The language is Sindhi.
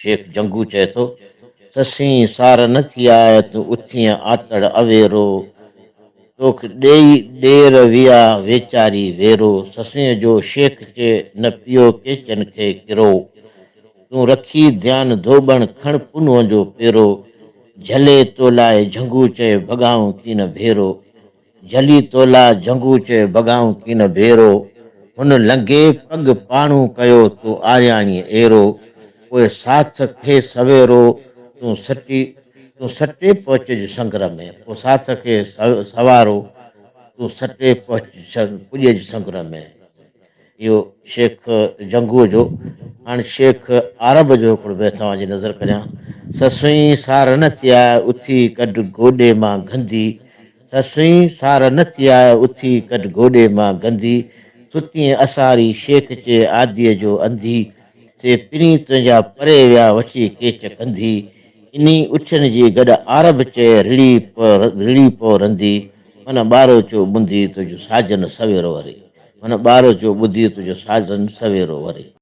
شيخ جنگو چئي ٿو، سسئي سار نه ٿي آء، تون اٿينء آتڙ اويرو، توک ڏيئي ڏير ويا ويچاري ويرو، سسئيء جو شيخ چئي نه پيو ڪيچن کي ڪرو، تون رکي ڌيان ڌوٻڻ کڻ پنهونء جو پيرو، جهلي تولاء جهنگو چئي ڀڳائون ڪين ڀيرو. جهلي تولا جهنگو چئي ڀڳائون ڪين ڀيرو، هن لنگهي پڳ پاڻون ڪيو تو آرياڻيء ايرو، پوء ساٿ کي سويرو تون سٽي تون سٽي پهچج سنگر ۾، پوء ساٿ کي سوارو تون سٽي پهچج پڄج سنگر ۾. اهو شيخ جنگوء جو، هاڻ شيخ عارب جو هڪڙو بيت توهان جي نظر ڪريان. سسئي سار نه ٿياء اٿي ڪڍ گوڏي مان گندي، سسئي سار نه ٿياء اٿي ڪڍ گوڏي مان گندي، ستينء اساري شيخ چي آديء جو انڌي، سي پرين تنهنجا پري ويا وٺي ڪيچ ڪنڌي، انهي اٺين جي گڏ عارب چئي رڙي رڙي پئو رندي، من ٻاروچو ٻنڌي تنهنجو ساجن سويرو وري. من ٻاروچو ٻڌي تنهنجو ساجن سويرو وري.